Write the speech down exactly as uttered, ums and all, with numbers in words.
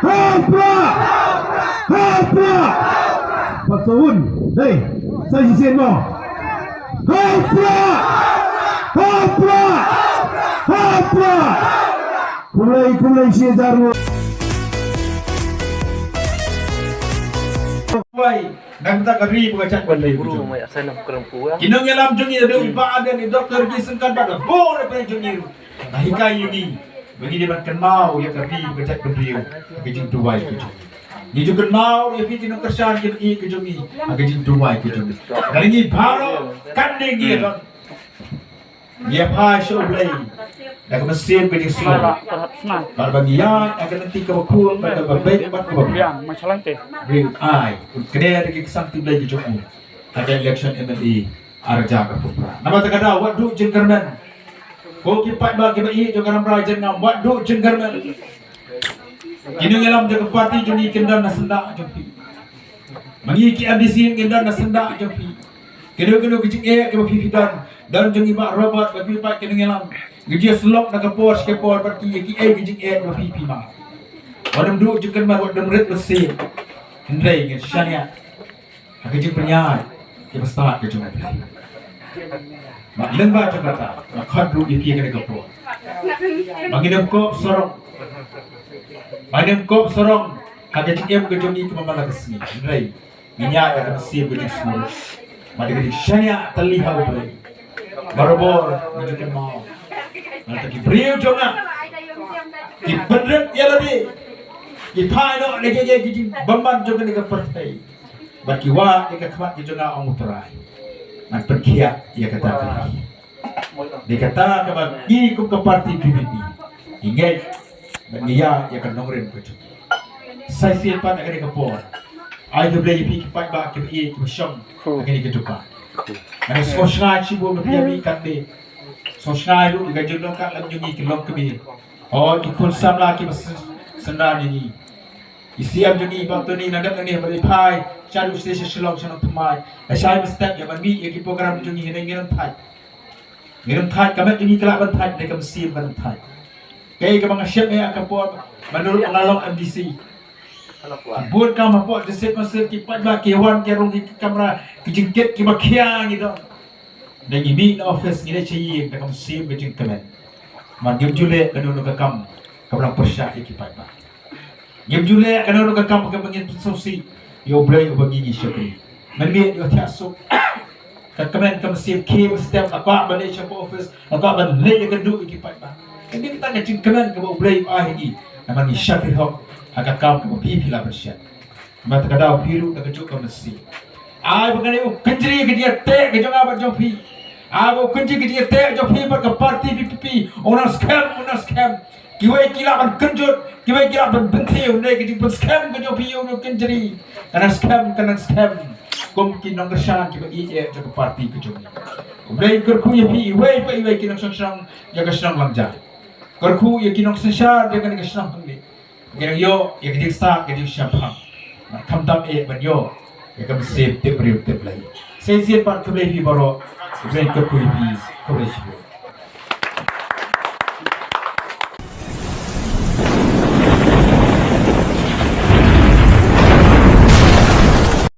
Hau pra! Hau pra! Pat sa un. Hei, sa shisien mo. Hau pra! Hau pra! Hau pra! Khublei, khublei shi hajar nguh. Wai, nang ta ka ri ba ka jait ban lei. Ki nongïalam jong ngi da dei u Bah Ardent, i Doktor Vincent Khan bad ka bor ba jong ngi ruh. Nga hikai ïa ngi ba ngi dei ban kynmaw ïa ka ri ba ka jait bynriew ha ka jingduwai ka jong ngi. Ngi ju kynmaw ïa phi ki nongkyrshan ki ba ïeit ka jong ngi ha ka jingduwai ka jong ngi. Lada ngi baroh kan dei ngi don, ngi ïa phai sha U Blei da ka mynsiem ka jingsngew bad ba ngi ïaid ha ka lynti kaba khum bad kaba beit bad kaba biang. Ri ai un kner da ki ksang ti Blei ka jong u ha ka election M L A ar hajar arphew phra. Namar kata ka daw wat duh jingkyrmen. Ko ki paidbah kiba ïeit jong ka Rambrai Jyrngam, wat duh jingkyrmen. Ki nongïalam jong ka party jong ngi kin don na syndah jong phi. Ma ngi ki M D C kin don na syndah jong phi. Kino kino ki jingeh kiba phi phi don, don jong i Bah Robert bad phi pat ki nongïalam. Ngi ju ïasyllok na ka por sha ka por bad ki, ki ei ki jingeh kiba phi phi mad. Wat nym duh jingkyrmen, wat nym rit mynsiem. Hynrei ngin shaniah ha ka jingpynïaid ïa ka stad ka jong U Blei. Bad lyngba jong kata, nga khot ruh ïa phi ha kane ka por ba ngin ym kop sarong, ba ngin ym kop sarong ha ka jingim ka jong ngi kaba man la ka sngi. Hynrei ngin ïaid da ka mynsiem ka jingsngew bad da ka jingshaniah tylli ha U Blei. Barabor ngi ju kynmaw, nangta ki briew jong nga ki pynrit ïa lade, ki phai noh na ki, ki, ki jingbymman jong kane ka pyrthei. Bad ki wad ïa ka khmat ka jong nga, ong U Trai. Ngan pynkhiah ïa kata ka ri. Dei kata kaba ngi kum ka party V P P ngi ngeit bad ngi ïa, ïa ka nongrim ka jong ngi. Sa shisien pat ha kane ka por, ai U Blei ïa phi ki paidbah kiba ïeit kiba shong ha kane ka dukan. Ngan sngewsngaiñ shibun ïa phi ïa mih katne. Sngewsngaiñ ruh ïa ka jingdon ka lem jong ngi ki longkmie. Hooid ki khun samla kiba syn-, synran ïa ngi. I C M jong ngi Bah Tony na dep nangne ba dei phai shaduh sha Shillong sha nongthymmai. Lashai mynstep ïa ban mih ïa ki program jong ngi, hynrei ngin ym thait. Ngin ym thait, ka met jong ngi ka lah ban thait, hynrei ka mynsiem kan ym thait. Kaei kaba nga shem eh ha ka por ba nga long M D C. Bun kam hapoh District Council ki paidbah ki wan ki rung ki kamra, ki jingkit kiba khia ngi don. Ngi mih na office ngi leit sha ïing da ka mynsiem ka jingkmen. Namar ngim ju leh kano kano ka kam kaba nang pyrshah ïa ki paidbah. Ngim ju leh kano kano ka kam kaba ngin pynsngewsih ïa U Blei uba ngi ngi shakri. Mynmiet ïoh thiah suk, ka kmen ka mynsiem khie mynstem, nga kwah ban leit sha ka office, nga kwah ban leit ïakynduh ïa ki paidbah. Kane ka dei tang ka jingkmen kaba U Blei u ai ha ngi namar ngi shakri hok ha ka kam kaba phi phi lah ban shet. Namar kata ka daw phi ruh da kajuh ka mynsiem, ai ba kane u kynjri ka jingïateh ka jong nga bad jong phi. Ai ba u kynjri ka jingïateh jong phi bad ka party V P P, u nang skhem, u nang skhem. Kiwei ki lah ban kynjut, kiwei ki lah ban bynthiew, hynrei ka jingpynskhem ka jong phi ïa u kynjri ka nang skhem, ka nang skhem. Kum ki nongkyrshan kiba ïeit jong ka party ka jong ngi. U Blei un kyrkhu ïa phi iwei pa iwei ki nongshong shnong jong ka shnong Langjan. Kyrkhu ïa ki nongsynshar jong kane ka shnong hangne. Ngin ïoh ïa ka jingstad ka jingshemphang. Khamtam eh ban ïoh ïa ka mynsiem tip briew tip Blei. Sa shisien pat khublei phi baroh. Khublei, khublei phi, khublei shibun.